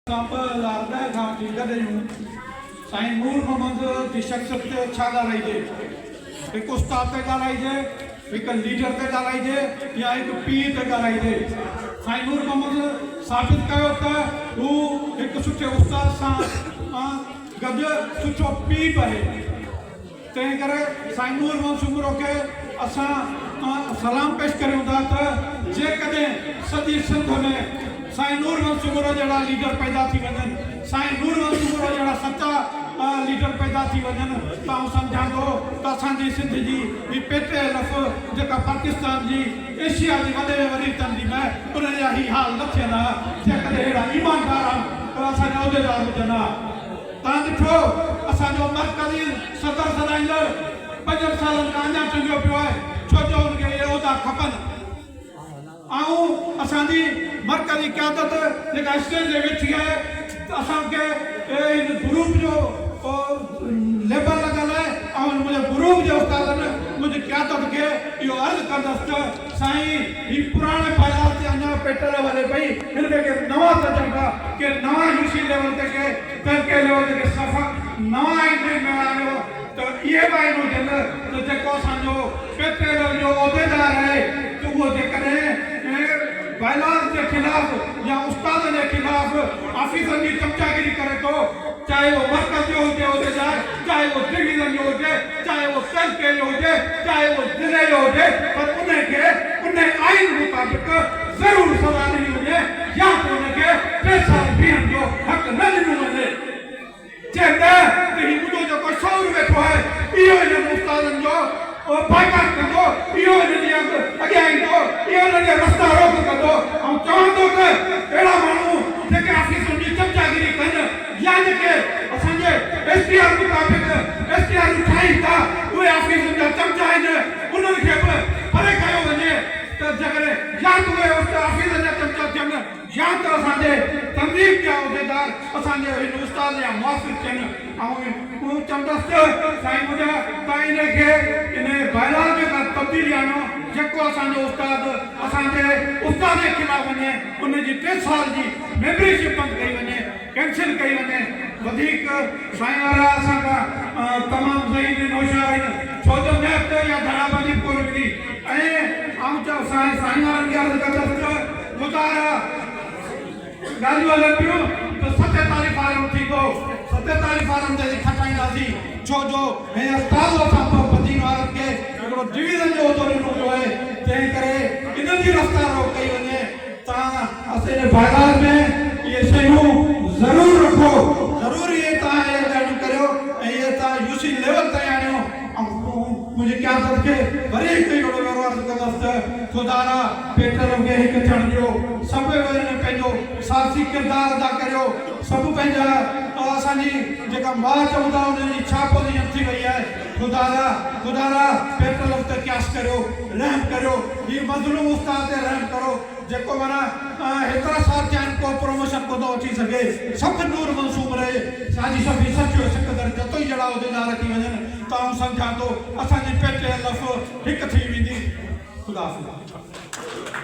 اسان 2010 کان وٺي گڏ آهيون. سائين نور محمد جي شخصيت تي ڇا ڳالهائجي؟ هڪ استاد تي ڳالهائجي، هڪ ليڊر تي ڳالهائجي يا هڪ پيء تي ڳالهائجي؟ سائين نور محمد ثابت ڪيو ته هو هڪ سٺي استاد سان گڏ سٺو پيء به آهي. تنهن ڪري سائين نور محمد سومرو کي اسان سلام پيش ڪريون ٿا ته جيڪڏهن سڄي سنڌ ۾ سائين نور محمد سومرو جهڙا ليڊر پيدا ٿي وڃن، سائين نور محمد سومرو جهڙا سچا ليڊر پيدا ٿي وڃن ته آئون سمجهان ٿو ته اسان جي سنڌ جي هي پي ٽي ايل ايف جيڪا پاڪستان جي ايشيا جي وڏي ۾ وڏي تنظيم آهي ان جا هي حال نه ٿين ها جيڪڏهن اهڙا ايماندار اسان جا عهديدار هجن ها. توهان ڏٺو اسان جو مرڪزي صدر سڏائيندڙ پنجن سالن کان اڃا ٽنگيو پيو آهي ڇو جو ان کي اهي عهدا کپن. آئون اسان جي مرڪزي قيادت جيڪا اسٽيج تي ويٺي آهي ته اسان کي هن گروپ جو ليبل لڳل آهي آئون منهنجي گروپ جي استادن منهنجي قيادت کي اهو عرض ڪندس ته سائين هي پراڻي بائيلاز تي اڃا پيٽرول هلي پئي هن ۾ ڪي نوان تجربا ڪي نوان يو سي ليول تي ڪي تعلقي ليول تي ڪي صفا نوان آئين ۾ آڻيو ته اهي به آئين هجن ته جيڪو اسان جو پيٽرول جو عهديدار آهي ته اهو جيڪڏهن بائيلاز جي خلاف يا استادن جي خلاف آفيسرن جي چمچاگيري ڪري ٿو چاهي اهو مرڪز جو هجي عهديدار چاهي اهو ڊويزن جو هجي چاهي اهو تعلقي جو هجي چاهي اهو ضلعي جو هجي پر انهي کي انهي آئين مطابق ضرور سزا ڏني وڃي يا ته ان کي ٽي سال بيهڻ جو حق نه ڏنو وڃي. چئه نه ته هي منهنجو جيڪو شعور ويٺو آهي اهو انهن استادن جو بائيڪاٽ ڪندو، اهو انهن جي اڳيان ايندو، اهو انهن جي رستا روڪ ڪندو. آئون چوان ٿو ته اهڙا ماڻهو جيڪي آفيسن جي چمچاگيري ڪن يا جيڪي اسان جي ايس ٽي آر مطابق ايس ٽي آرون ٺاهين ٿا اهي آفيسن جا چمچا آهن انهن کي به پري ڪيو وڃي ته جيڪڏهن يا ته اهي آفيسن جا چمچا ٿين يا ته اسان جي تنظيم جا عهديدار اسان جي هن استاد جا موافق ٿين. آئون اهو چوندس ته سائين منهنجا توهان ان کي ان بائلاز ۾ ڪا تبديلي آڻيو جيڪو اسان جو استاد اسان جي استاد جي خلاف وڃي ان جي ٽي سال جي ميمبرشپ بند ڪئي وڃي ڪينسل ڪئي وڃي. وڌيڪ سائين وارا اسان کان تمام ذهين ۽ هوشيار آهن ڇو جو نيٺ اها ڌڙابندي به ڪونه ويندي ۽ آئون سائين وارن کي عرض ڪندس ته خدارا ڳالهيون هلن پيون ته ستيتاليهه فارم ٿيندو، ستيتاليهه فارم تي اسين کٽائينداسين، ڇو جو هينئر تازو اسان پ پ بدين وارن کي هڪڙو ڊويزن جو عهدو ڏنو ويو آهي، تنهن ڪري انهن جي رفتا روڪ ڪئي وڃي. تان اسين ان بائيلاز ۾ اهي شيون ضرور رکو، ضرور اهي تان اهي ڳالهيون ڪريو ۽ اهي تان يو سي ليول تائين آڻيو. آئون منهنجي قيادت کي وري هڪ اهڙو ويرو عرض ڪندس ته خدارا پيٽرن کي هڪ ٿيڻ ڏيو، سڀ ان ۾ پنهنجو سازشي ڪردار ادا ڪريو، سڀ پنهنجا اسان جي جيڪا ماء چئون ٿا ان جي ڇا پوزيشن ٿي وئي آهي، خدارا خدارا پيٽرن تي قياس ڪريو، رحم ڪريو، هي مظلوم استاد تي رحم ڪرو جيڪو معنيٰ هيترا سال ٿيا آهن ڪو پروموشن ڪونه ٿو وٺي سگهي، سڀ نور منصوب رهي، ساجي شفيع سچو سڪندر جتوئي جهڙا عهديدار اچي وڃن ته آئون سمجهان ٿو اسان جي پي ٽي ايل ايف هڪ ٿي ويندي. خدا حافظ.